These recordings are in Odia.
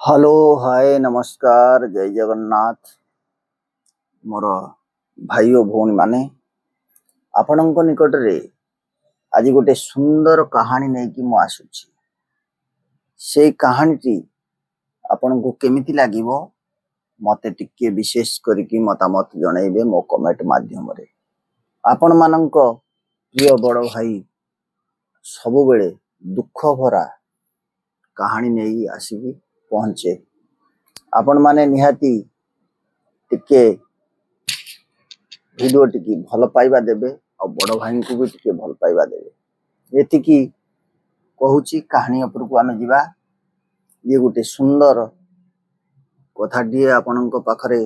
ହ୍ୟାଲୋ, ହାଏ, ନମସ୍କାର, ଜୟ ଜଗନ୍ନାଥ। ମୋର ଭାଇ ଓ ଭଉଣୀମାନେ, ଆପଣଙ୍କ ନିକଟରେ ଆଜି ଗୋଟେ ସୁନ୍ଦର କାହାଣୀ ନେଇକି ମୁଁ ଆସୁଛି। ସେଇ କାହାଣୀଟି ଆପଣଙ୍କୁ କେମିତି ଲାଗିବ, ମତେ ଟିକେ ବିଶେଷ କରିକି ମତାମତ ଜଣେଇବେ ମୋ କମେଣ୍ଟ ମାଧ୍ୟମରେ। ଆପଣମାନଙ୍କ ପ୍ରିୟ ବଡ଼ ଭାଇ ସବୁବେଳେ ଦୁଃଖ ଭରା କାହାଣୀ ନେଇ ଆସିକି ପହଞ୍ଚେ। ଆପଣମାନେ ନିହାତି ଟିକେ ଭିଡ଼ିଓଟିକି ଭଲ ପାଇବା ଦେବେ ଆଉ ବଡ଼ ଭାଇଙ୍କୁ ବି ଟିକେ ଭଲ ପାଇବା ଦେବେ, ଏତିକି କହୁଛି। କାହାଣୀ ଉପରକୁ ଆମେ ଯିବା। ଇଏ ଗୋଟେ ସୁନ୍ଦର କଥାଟିଏ ଆପଣଙ୍କ ପାଖରେ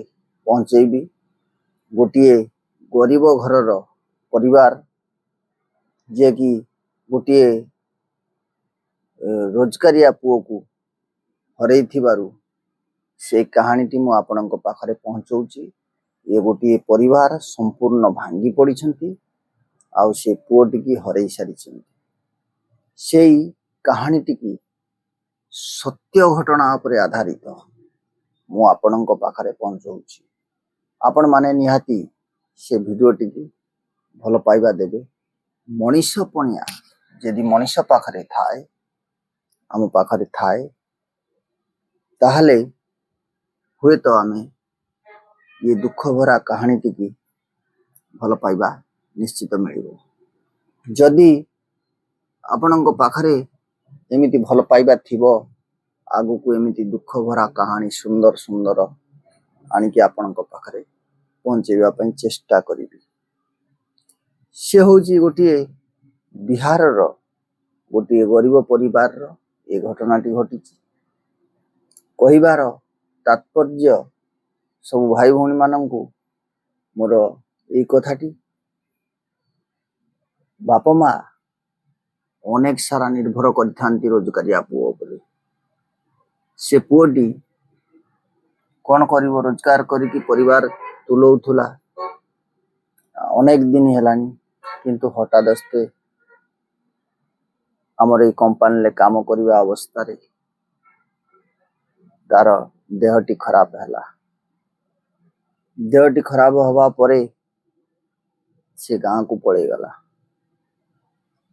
ପହଞ୍ଚେଇବି। ଗୋଟିଏ ଗରିବ ଘରର ପରିବାର, ଯିଏକି ଗୋଟିଏ ରୋଜଗାରିଆ ପୁଅକୁ ହରେଇଥିବାରୁ ସେ କାହାଣୀଟି ମୁଁ ଆପଣଙ୍କ ପାଖରେ ପହଞ୍ଚଉଛି। ଇଏ ଗୋଟିଏ ପରିବାର ସମ୍ପୂର୍ଣ୍ଣ ଭାଙ୍ଗି ପଡ଼ିଛନ୍ତି ଆଉ ସେ ପୁଅଟିକି ହରେଇ ସାରିଛନ୍ତି। ସେଇ କାହାଣୀଟିକି ସତ୍ୟ ଘଟଣା ଉପରେ ଆଧାରିତ ମୁଁ ଆପଣଙ୍କ ପାଖରେ ପହଞ୍ଚଉଛି। ଆପଣମାନେ ନିହାତି ସେ ଭିଡ଼ିଓଟିକି ଭଲ ପାଇବା ଦେବେ। ମଣିଷ ପଣିଆ ଯଦି ମଣିଷ ପାଖରେ ଥାଏ, ଆମ ପାଖରେ ଥାଏ, ତାହେଲେ ହୁଏତ ଆମେ ଇଏ ଦୁଃଖ ଭରା କାହାଣୀଟିକି ଭଲ ପାଇବା ନିଶ୍ଚିତ ମିଳିବ। ଯଦି ଆପଣଙ୍କ ପାଖରେ ଏମିତି ଭଲ ପାଇବା ଥିବ, ଆଗକୁ ଏମିତି ଦୁଃଖ ଭରା କାହାଣୀ ସୁନ୍ଦର ସୁନ୍ଦର ଆଣିକି ଆପଣଙ୍କ ପାଖରେ ପହଞ୍ଚେଇବା ପାଇଁ ଚେଷ୍ଟା କରିବି। ସେ ହେଉଛି ଗୋଟିଏ ବିହାରର ଗୋଟିଏ ଗରିବ ପରିବାରର ଏ ଘଟଣାଟି ଘଟିଛି। କହିବାର ତାତ୍ପର୍ଯ୍ୟ ସବୁ ଭାଇ ଭଉଣୀମାନଙ୍କୁ ମୋର ଏଇ କଥାଟି, ବାପା ମା ଅନେକ ସାରା ନିର୍ଭର କରିଥାନ୍ତି ରୋଜଗାରିଆ ପୁଅ ଉପରେ। ସେ ପୁଅଟି କଣ କରିବ, ରୋଜଗାର କରିକି ପରିବାର ତୁଲଉଥିଲା ଅନେକ ଦିନ ହେଲାଣି। କିନ୍ତୁ ହଠାଦସ୍ତେ ଆମର ଏଇ କମ୍ପାନୀରେ କାମ କରିବା ଅବସ୍ଥାରେ ତାର ଦେହଟି ଖରାପ ହେଲା। ଦେହଟି ଖରାପ ହବା ପରେ ସେ ଗାଁକୁ ପଳେଇଗଲା।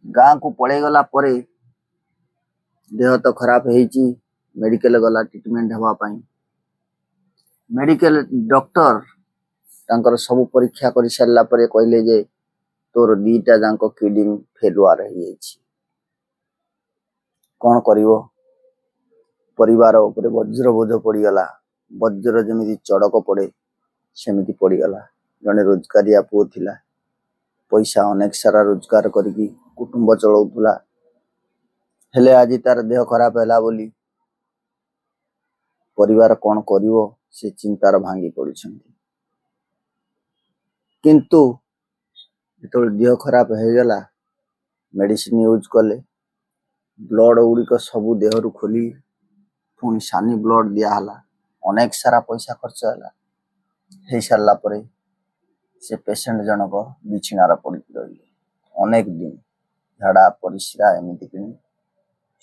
ଗାଁକୁ ପଳେଇଗଲା ପରେ ଦେହ ତ ଖରାପ ହେଇଛି, ମେଡିକାଲ ଗଲା ଟ୍ରିଟମେଣ୍ଟ ହେବା ପାଇଁ। ମେଡିକାଲ ଡକ୍ଟର ତାଙ୍କର ସବୁ ପରୀକ୍ଷା କରିସାରିଲା ପରେ କହିଲେ ଯେ ତୋର ଦିଟା ଯାକ କିଡନୀ ଫେଲୁଆର ହେଇଯାଇଛି। କଣ କରିବ? ପରିବାର ଉପରେ ବଜ୍ର ବୋଝ ପଡ଼ିଗଲା। ବଜ୍ର ଯେମିତି ଚଡ଼କ ପଡ଼େ, ସେମିତି ପଡ଼ିଗଲା। ଜଣେ ରୋଜଗାରିଆ ପୁଅ ଥିଲା, ପଇସା ଅନେକ ସାରା ରୋଜଗାର କରିକି କୁଟୁମ୍ବ ଚଳଉଥିଲା। ହେଲେ ଆଜି ତାର ଦେହ ଖରାପ ହେଲା ବୋଲି ପରିବାର କଣ କରିବ, ସେ ଚିନ୍ତାର ଭାଙ୍ଗି ପଡ଼ିଛନ୍ତି। କିନ୍ତୁ ଯେତେବେଳେ ଦେହ ଖରାପ ହେଇଗଲା, ମେଡିସିନ ୟୁଜ୍ କଲେ, ବ୍ଲଡ ଗୁଡ଼ିକ ସବୁ ଦେହରୁ ଖୋଲି ପୁଣି ସାନି ବ୍ଲଡ ଦିଆହେଲା। ଅନେକ ସାରା ପଇସା ଖର୍ଚ୍ଚ ହେଲା। ହେଇସାରିଲା ପରେ ସେ ପେସେଣ୍ଟ ଜଣକ ବିଛଣାରେ ପଡ଼ିକି ରହିଲେ ଅନେକ ଦିନ। ଝାଡ଼ା, ପରିସ୍ରା ଏମିତି କିଣି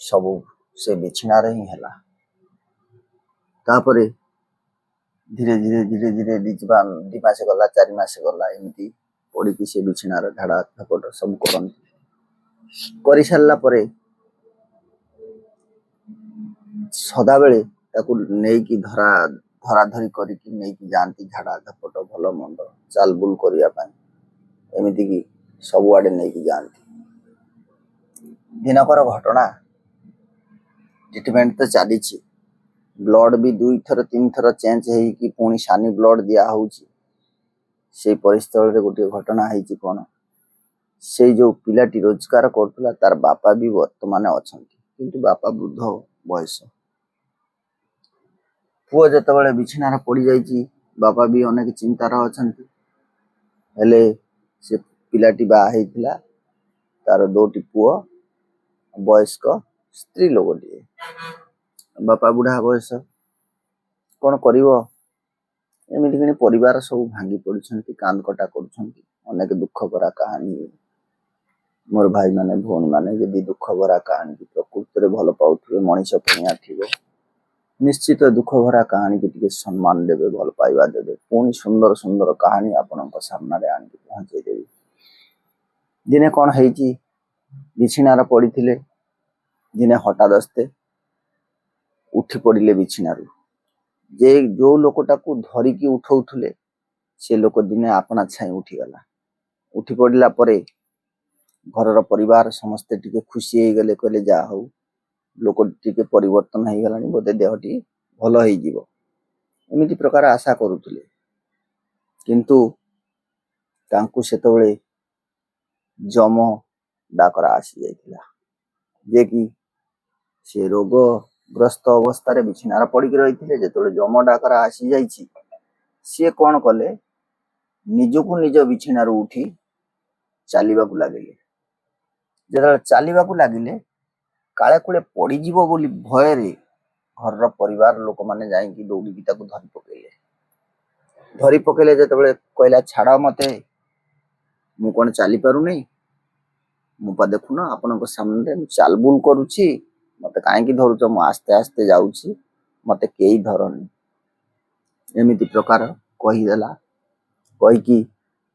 ସବୁ ସେ ବିଛଣାରେ ହିଁ ହେଲା। ତାପରେ ଧୀରେ ଧୀରେ ଧୀରେ ଧୀରେ 2 ମାସ ଗଲା, 4 ମାସ ଗଲା, ଏମିତି ପଡ଼ିକି ସେ ବିଛଣାରେ ଝାଡ଼ା ଝପଟ ସବୁ କରନ୍ତି। କରିସାରିଲା ପରେ ସଦାବେଳେ ତାକୁ ନେଇକି ଧରା ଧରାଧରି କରିକି ନେଇକି ଯାଆନ୍ତି ଝାଡ଼ା ଝପଟ ଭଲ ମନ୍ଦ ଚାଲବୁଲ କରିବା ପାଇଁ, ଏମିତିକି ସବୁଆଡ଼େ ନେଇକି ଯାଆନ୍ତି। ଦିନକର ଘଟଣା, ଟ୍ରିଟମେଣ୍ଟ ତ ଚାଲିଛି, ବ୍ଲଡ ବି ଦୁଇଥର ତିନିଥର ଚେଞ୍ଜ ହେଇକି ପୁଣି ସାନି ବ୍ଲଡ ଦିଆ ହଉଛି। ସେଇ ପରିସ୍ଥଳରେ ଗୋଟିଏ ଘଟଣା ହେଇଛି କଣ, ସେଇ ଯୋଉ ପିଲାଟି ରୋଜଗାର କରୁଥିଲା, ତାର ବାପା ବି ବର୍ତ୍ତମାନ ଅଛନ୍ତି, କିନ୍ତୁ ବାପା ବୃଦ୍ଧ ବୟସ। ପୁଅ ଯେତେବେଳେ ବିଛଣାରେ ପଡ଼ିଯାଇଛି, ବାପା ବି ଅନେକ ଚିନ୍ତାରେ ଅଛନ୍ତି। ହେଲେ ସେ ପିଲାଟି ବାହା ହେଇଥିଲା, ତାର ଦୋଟି ପୁଅ, ବୟସ୍କ ସ୍ତ୍ରୀ ଲୋକଟିଏ, ବାପା ବୁଢା ବୟସ, କଣ କରିବ? ଏମିତି କିଣି ପରିବାର ସବୁ ଭାଙ୍ଗି ପଡିଛନ୍ତି, କାନ୍ଦ କଟା କରୁଛନ୍ତି। ଅନେକ ଦୁଃଖ ଭରା କାହାଣୀ। ମୋର ଭାଇମାନେ, ଭଉଣୀମାନେ, ଯଦି ଦୁଃଖ ଭରା କାହାଣୀ ପ୍ରକୃତରେ ଭଲ ପାଉଥିବେ, ମଣିଷ ପଣିଆ ଥିବ, ନିଶ୍ଚିତ ଦୁଃଖ ଭରା କାହାଣୀକି ଟିକେ ସମ୍ମାନ ଦେବେ, ଭଲ ପାଇବା ଦେବେ। ପୁଣି ସୁନ୍ଦର ସୁନ୍ଦର କାହାଣୀ ଆପଣଙ୍କ ସାମ୍ନାରେ ଆଣିକି ପହଞ୍ଚେଇ ଦେବି। ଦିନେ କ'ଣ ହେଇଛି, ବିଛଣାରେ ପଡ଼ିଥିଲେ, ଦିନେ ହଠାଦସ୍ତେ ଉଠି ପଡ଼ିଲେ ବିଛଣାରୁ। ଯେ ଯୋଉ ଲୋକଟାକୁ ଧରିକି ଉଠଉଥିଲେ, ସେ ଲୋକ ଦିନେ ଆପଣା ଛାଇଁ ଉଠିଗଲା। ଉଠି ପଡ଼ିଲା ପରେ ଘରର ପରିବାର ସମସ୍ତେ ଟିକେ ଖୁସି ହେଇଗଲେ। କହିଲେ, ଯାହା ହଉ, ଲୋକ ଟିକେ ପରିବର୍ତ୍ତନ ହେଇଗଲାଣି, ବୋଧେ ଦେହଟି ଭଲ ହେଇଯିବ, ଏମିତି ପ୍ରକାର ଆଶା କରୁଥିଲେ। କିନ୍ତୁ ତାଙ୍କୁ ସେତେବେଳେ ଯମ ଡାକରା ଆସିଯାଇଥିଲା ଯେ କି ସେ ରୋଗଗ୍ରସ୍ତ ଅବସ୍ଥାରେ ବିଛଣାରେ ପଡ଼ିକି ରହିଥିଲେ। ଯେତେବେଳେ ଯମ ଡାକରା ଆସିଯାଇଛି, ସିଏ କ'ଣ କଲେ? ନିଜକୁ ନିଜ ବିଛଣାରୁ ଉଠି ଚାଲିବାକୁ ଲାଗିଲେ। ଯେତେବେଳେ ଚାଲିବାକୁ ଲାଗିଲେ, କାଳେ କୁଳେ ପଡ଼ିଯିବ ବୋଲି ଭୟରେ ଘରର ପରିବାର ଲୋକମାନେ ଯାଇକି ଦୌଡ଼ିକି ତାକୁ ଧରି ପକେଇଲେ। ଧରି ପକେଇଲେ ଯେତେବେଳେ, କହିଲା, "ଛାଡ଼ ମତେ, ମୁଁ କ'ଣ ଚାଲିପାରୁନି? ମୁଁ ପା ଦେଖୁନ, ଆପଣଙ୍କ ସାମ୍ନାରେ ମୁଁ ଚାଲବୁଲ କରୁଛି। ମତେ କାହିଁକି ଧରୁଛ? ମୁଁ ଆସ୍ତେ ଆସ୍ତେ ଯାଉଛି, ମତେ କେହି ଧରନି।" ଏମିତି ପ୍ରକାର କହିଦେଲା। କହିକି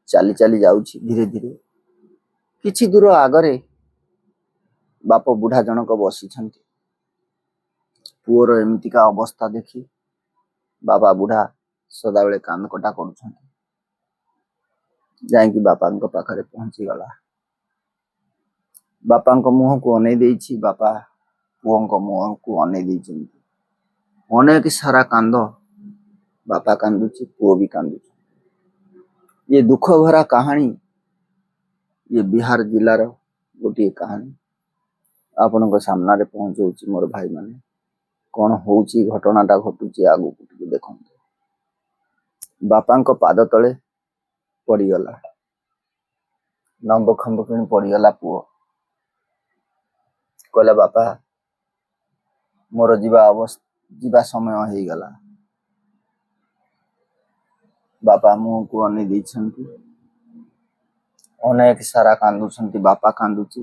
ଚାଲି ଚାଲି ଯାଉଛି ଧୀରେ ଧୀରେ। କିଛି ଦୂର ଆଗରେ ବାପ ବୁଢା ଜଣକ ବସିଛନ୍ତି। ପୁଅର ଏମିତିକା ଅବସ୍ଥା ଦେଖି ବାବା ବୁଢା ସଦାବେଳେ କାନ୍ଦ କଟା କରୁଛନ୍ତି। ଯାଇକି ବାପାଙ୍କ ପାଖରେ ପହଞ୍ଚିଗଲା। ବାପାଙ୍କ ମୁହଁକୁ ଅନେଇ ଦେଇଛି। ବାପା ପୁଅଙ୍କ ମୁହଁକୁ ଅନେଇ ଦେଇଛନ୍ତି। ଅନେକ ସାରା କାନ୍ଦ। ବାପା କାନ୍ଦୁଛି, ପୁଅ ବି କାନ୍ଦୁଛି। ଇଏ ଦୁଃଖ ଭରା କାହାଣୀ। ଇଏ ବିହାର ଜିଲ୍ଲାର ଗୋଟିଏ କାହାଣୀ ଆପଣଙ୍କ ସାମ୍ନାରେ ପହଞ୍ଚଉଛି। ମୋର ଭାଇମାନେ, କ'ଣ ହଉଛି, ଘଟଣାଟା ଘଟୁଛି ଆଗକୁ ଟିକେ ଦେଖନ୍ତୁ। ବାପାଙ୍କ ପାଦ ତଳେ ପଡ଼ିଗଲା, ଲମ୍ବ ଖମ୍ବ କିଣି ପଡ଼ିଗଲା ପୁଅ। କହିଲା, "ବାପା, ମୋର ଯିବା ସମୟ ହେଇଗଲା।" ବାପା ମୁହଁକୁ ଅନେଇ ଦେଇଛନ୍ତି। ଅନେକ ସାରା କାନ୍ଦୁଛନ୍ତି। ବାପା କାନ୍ଦୁଛି,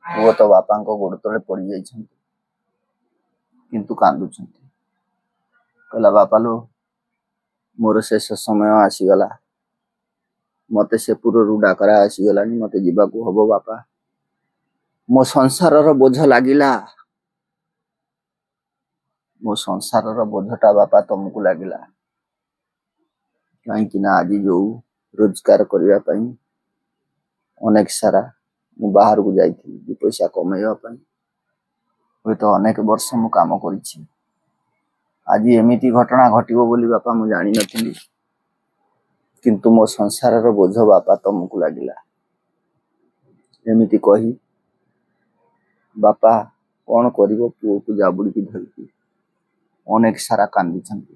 ପୁଅ ତ ବାପାଙ୍କ ଗୋଡ଼ ତଳେ ପଡ଼ିଯାଇଛନ୍ତି, କିନ୍ତୁ କାନ୍ଦୁଛନ୍ତି। କହିଲା, "ବାପା ଲୋ, ମୋର ଶେଷ ସମୟ ଆସିଗଲା। ମତେ ସେ ପୁରରୁ ଡାକରା ଆସିଗଲାଣି, ମତେ ଯିବାକୁ ହବ। ବାପା, ମୋ ସଂସାରର ବୋଝ ଲାଗିଲା। ମୋ ସଂସାରର ବୋଝଟା ବାପା ତମକୁ ଲାଗିଲା। କାହିଁକି ନା ଆଜି ଯୋଉ ରୋଜଗାର କରିବା ପାଇଁ ଅନେକ ସାରା ମୁଁ ବାହାରକୁ ଯାଇଥିଲି ଦି ପଇସା କମେଇବା ପାଇଁ, ହୁଏତ ଅନେକ ବର୍ଷ ମୁଁ କାମ କରିଛି। ଆଜି ଏମିତି ଘଟଣା ଘଟିବ ବୋଲି ବାପା ମୁଁ ଜାଣିନଥିଲି। କିନ୍ତୁ ମୋ ସଂସାରର ବୋଝ ବାପା ତମକୁ ଲାଗିଲା।" ଏମିତି କହି ବାପା କ'ଣ କରିବ, ପୁଅକୁ ଜାବୁଡ଼ିକି ଧରିକି ଅନେକ ସାରା କାନ୍ଦିଛନ୍ତି।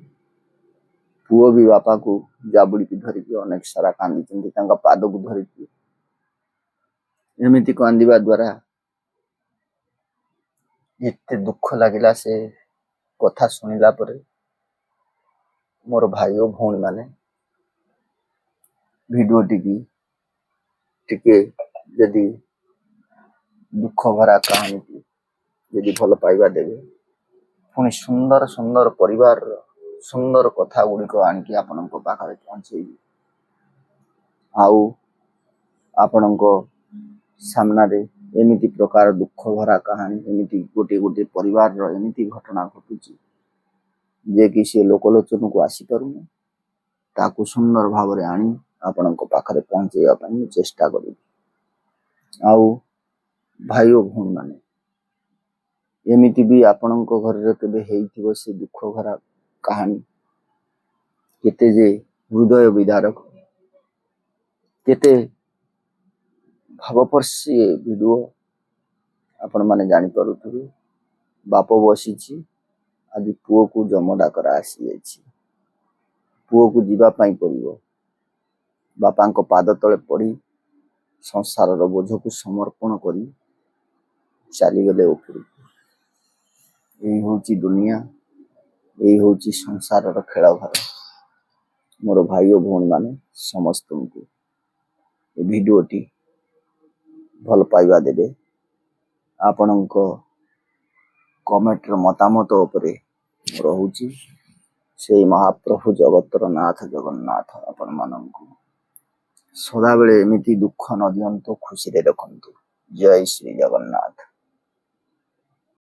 ପୁଅ ବି ବାପାକୁ ଜାବୁଡ଼ିକି ଧରିକି ଅନେକ ସାରା କାନ୍ଦିଛନ୍ତି, ତାଙ୍କ ପାଦକୁ ଧରିକି। ଏମିତି କାନ୍ଦିବା ଦ୍ୱାରା ଏତେ ଦୁଃଖ ଲାଗିଲା ସେ କଥା ଶୁଣିଲା ପରେ। ମୋର ଭାଇ ଓ ଭଉଣୀମାନେ, ଭିଡ଼ିଓଟିକି ଟିକେ ଯଦି ଦୁଃଖ ଭରା କାହାଣୀଟି ଯଦି ଭଲ ପାଇବା ଦେବେ, ପୁଣି ସୁନ୍ଦର ସୁନ୍ଦର ପରିବାରର ସୁନ୍ଦର କଥା ଗୁଡ଼ିକ ଆଣିକି ଆପଣଙ୍କ ପାଖରେ ପହଞ୍ଚେଇବି। ଆଉ ଆପଣଙ୍କ ସାମ୍ନାରେ ଏମିତି ପ୍ରକାର ଦୁଃଖ ଭରା କାହାଣୀ, ଏମିତି ଗୋଟିଏ ଗୋଟିଏ ପରିବାରର ଏମିତି ଘଟଣା ଘଟୁଛି ଯେ କି ସେ ଲୋକଲୋଚନକୁ ଆସିପାରୁନି, ତାକୁ ସୁନ୍ଦର ଭାବରେ ଆଣି ଆପଣଙ୍କ ପାଖରେ ପହଞ୍ଚେଇବା ପାଇଁ ମୁଁ ଚେଷ୍ଟା କରିବି। ଆଉ ଭାଇ ଓ ଭଉଣୀମାନେ, ଏମିତି ବି ଆପଣଙ୍କ ଘରରେ କେବେ ହେଇଥିବ, ସେ ଦୁଃଖ ଭରା କାହାଣୀ କେତେ ଯେ ହୃଦୟ ବିଦାରକ, କେତେ ଭାବସ୍ପର୍ଶୀ ଏ ଭିଡ଼ିଓ, ଆପଣମାନେ ଜାଣିପାରୁଥିବେ। ବାପ ବସିଛି, ଆଜି ପୁଅକୁ ଯମ ଡାକରା ଆସିଯାଇଛି। ପୁଅକୁ ଯିବା ପାଇଁ ପଡ଼ିବ। ବାପାଙ୍କ ପାଦ ତଳେ ପଡ଼ି ସଂସାରର ବୋଝକୁ ସମର୍ପଣ କରି ଚାଲିଗଲେ ଉପରକୁ। ଏଇ ହେଉଛି ଦୁନିଆ, ଏଇ ହେଉଛି ସଂସାରର ଖେଳ ଘର। ମୋର ଭାଇ ଓ ଭଉଣୀମାନେ, ସମସ୍ତଙ୍କୁ ଏ ଭିଡ଼ିଓଟି ଭଲ ପାଇବା ଦେବେ। ଆପଣଙ୍କ କମେଣ୍ଟର ମତାମତ ଉପରେ ମୁଁ ରହୁଛି। ସେଇ ମହାପ୍ରଭୁ ଜଗତର ନାଥ ଜଗନ୍ନାଥ ଆପଣମାନଙ୍କୁ ସଦାବେଳେ ଏମିତି ଦୁଃଖ ନ ଦିଅନ୍ତୁ, ଖୁସିରେ ରଖନ୍ତୁ। ଜୟ ଶ୍ରୀ ଜଗନ୍ନାଥ।